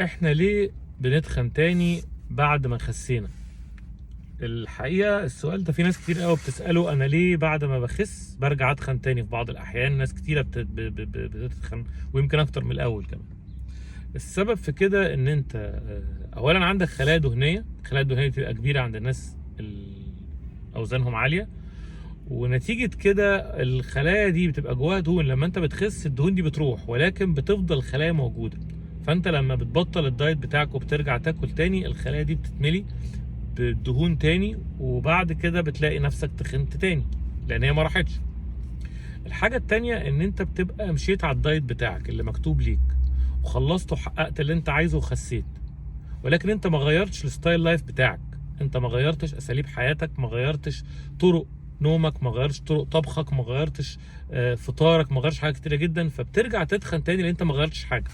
احنا ليه بنتخن تاني بعد ما خسينا؟ الحقيقة السؤال ده في ناس كتير قوي بتسأله، انا ليه بعد ما بخس برجع اتخن تاني؟ في بعض الاحيان ناس كتيرة بتتخن ويمكن اكتر من الاول كمان. السبب في كده ان انت اولا عندك خلايا دهنية، الخلايا الدهنية بتبقى كبيرة عند الناس اوزانهم عالية، ونتيجة كده الخلايا دي بتبقى جواها دهون. لما انت بتخس الدهون دي بتروح، ولكن بتفضل الخلايا موجودة. فانت لما بتبطل الدايت بتاعك وبترجع تاكل تاني، الخلايا دي بتتملي بالدهون تاني، وبعد كده بتلاقي نفسك تخنت تاني لان هي ما راحتش. الحاجة التانية ان انت بتبقى مشيت على الدايت بتاعك اللي مكتوب ليك وخلصت وحققت اللي انت عايزه وخسيت، ولكن انت ما غيرتش ال style life بتاعك، انت ما غيرتش اساليب حياتك، ما غيرتش طرق نومك، ما غيرتش طرق طبخك، ما غيرتش فطارك، ما غيرتش حاجات كتيرة جدا، فبترجع تتخن تاني لان انت ما غيرتش حاجة.